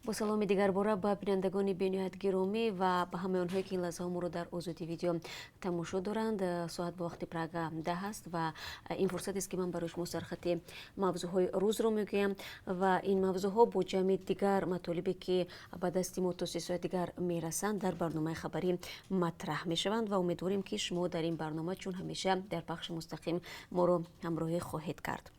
Бо саломи дигарбора ба бинандагони бениҳоят гиромӣ ва ба ҳамаи онҳое, ки ин лаҳзаҳо моро дар Озодӣ Видео тамошо доранд. Соат бо вақти Прага 10 аст ва ин фурсатест, ки ман барои шумо сархати мавзӯъҳои рӯзро мегӯям ва ин мавзӯъҳо бо ҷамъи дигар матолибе, ки ба дасти мо то 3 соат дигар мерасанд, дар барномаи хабарӣ матраҳ мешаванд ва умедворем, ки шумо дар ин барнома, чун ҳамеша дар пахши мустақим, моро ҳамроҳӣ хоҳед кард.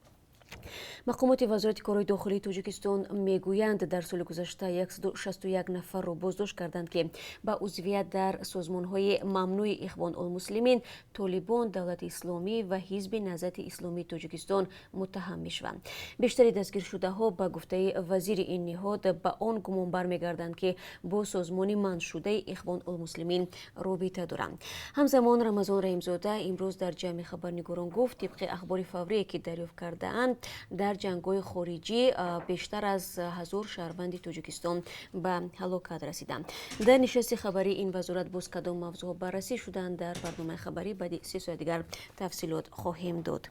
Мақомоти Вазорати корҳои дохилии Тоҷикистон мегӯянд, дар соли гузашта 161 нафарро боздошт карданд, ки ба узвият дар созмонҳои мамнӯи Ихвонулмуслимин, Толибон, Давлати Исломӣ ва Ҳизби Наҳзати Исломии Тоҷикистон муттаҳам мешаванд. Бештари дастгиршудаҳо, ба гуфтаи вазири ин ниҳод, ба он гумон бармегарданд, ки бо созмони манъшудаи Ихвонулмуслимин робита доранд. Ҳамзамон Рамазон Раҳимзода имрӯз дар ҷамъи хабарнигорон гуфт, тибқи ахбори фаврие, ки дарёфт кардаанд, дар ҷангҳои хориҷӣ бештар аз 1000 шаҳрванди Тоҷикистон ба ҳалокат расиданд. Дар нишасти хабарии ин вазорат боз кадом мавзӯъҳо баррасӣ шуданд, дар барномаи хабарӣ баъди 3 соат дигар тафсилот хоҳем дод.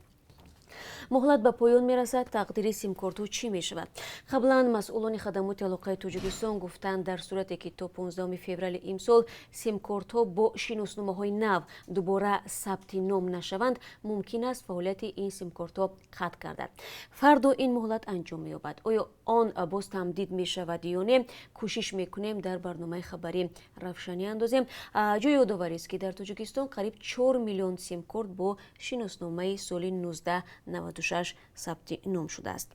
Муҳлат ба поён мерасад, тақдири симкортҳо чӣ мешавад? Қаблан масъулони хадамоти алоқаи Тоҷикистон гуфтанд, дар сурате ки то 15 феврали имсол симкортҳо бо шиносномаҳои нав дубора сабти ном нашаванд, мумкин аст фаъолияти ин симкортҳо қатъ гардад. Фардо ин муҳлат анҷом меёбад. Оё он боз тамдид мешавад ё не, кӯшиш мекунем дар барномаи хабарӣ равшанӣ андозем. Ҷои ёдоварист, ки дар Тоҷикистон қариб 4 миллион симкорт бо шиносномаи соли 1996 сабти ном шудааст.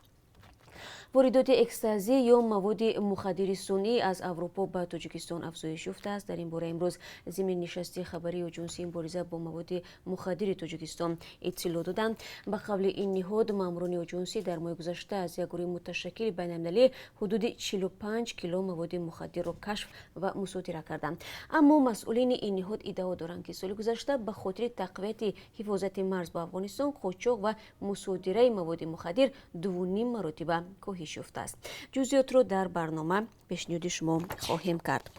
Воридоти экстазӣ ё маводи мухаддири сунъӣ аз Аврупо ба Тоҷикистон афзоиш ёфтааст. Дар ин бора имрӯз зимни нишасти хабарии Оҷонсии мубориза бо маводи мухаддири Тоҷикистон иттилоъ доданд. Ба қавли ин ниҳод, маъмурони оҷонсӣ дар моҳи гузашта аз як гурӯҳи муташаккили байналмилалӣ ҳудуди 45 кило маводи мухаддирро кашф ва мусодира карданд. Аммо масъулини ин ниҳод иддао доранд, ки соли гузашта ба хотири тақвияти ҳифозати марз бо Афғонистон қочоқ ва мусодираи маводи мухаддир дувуним маротиба коҳиш ёфтааст. Ҷузъиётро дар барнома пешниҳоди шумо хоҳем кард.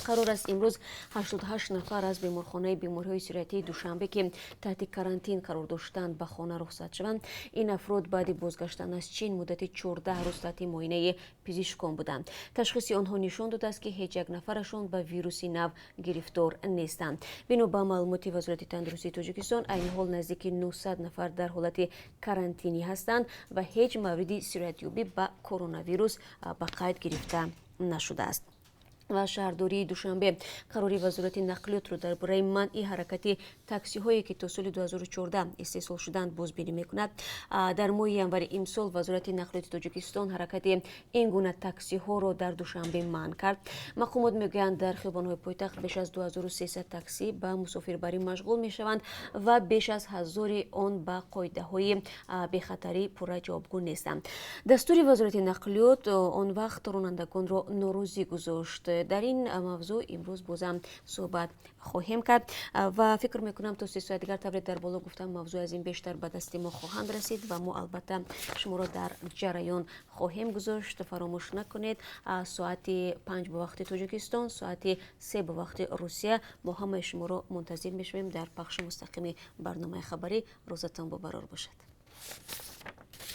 Қарор аст имрӯз 88 нафар аз беморхонаи бемориҳои сироятии Душанбе, ки таҳти карантин қарор доштанд, ба хона рухсат шаванд. Ин афрод баъди бозгаштан аз Чин муддати 14 рӯз таҳти муоинаи пизишкон буданд. Ташхиси онҳо нишон додааст, ки ҳеҷ як нафарашон ба вируси нав гирифтор нестанд. Бино ба маълумоти Вазорати тандурустии Тоҷикистон, айни ҳол наздики 900 нафар дар ҳолати карантинӣ ҳастанд ва ҳеҷ мавриди сироятёбӣ ба коронавирус ба қайд гирифта нашудааст. Ва шаҳрдории Душанбе қарори Вазорати нақлиётро дар бораи манъи ҳаракати таксиҳое, ки то соли 2014 истеҳсол шуданд, бозбинӣ мекунад. Дар моҳи январи имсол Вазорати нақлиёти Тоҷикистон ҳаракати ин гуна таксиҳоро дар Душанбе манъ кард. Мақомот мегӯянд, дар хиёбонҳои пойтахт беш аз 2300 таксӣ ба мусофирбарӣ машғул мешаванд ва беш аз ҳазори он ба қоидаҳои бехатарӣ пурра ҷавобгӯ нестанд. Дастури Вазорати нақлиёт он вақт ронандагонро норозӣ гузошт. Дар ин мавзӯъ имрӯз бозам суҳбат хоҳем кард ва фикр мекунам, то 3 соат дигар, тавре дар боло гуфтам, мавзӯъ аз ин бештар ба дасти мо хоҳанд расид ва мо албатта шуморо дар ҷараён хоҳем гузошт. Фаромӯш накунед, соати 5 бо вақти Тоҷикистон, соати 3 бо вақти Русия мо ҳамаи шуморо мунтазир мешавем дар пахши мустақими барномаи хабарӣ. Рӯзатон бобарор бошад.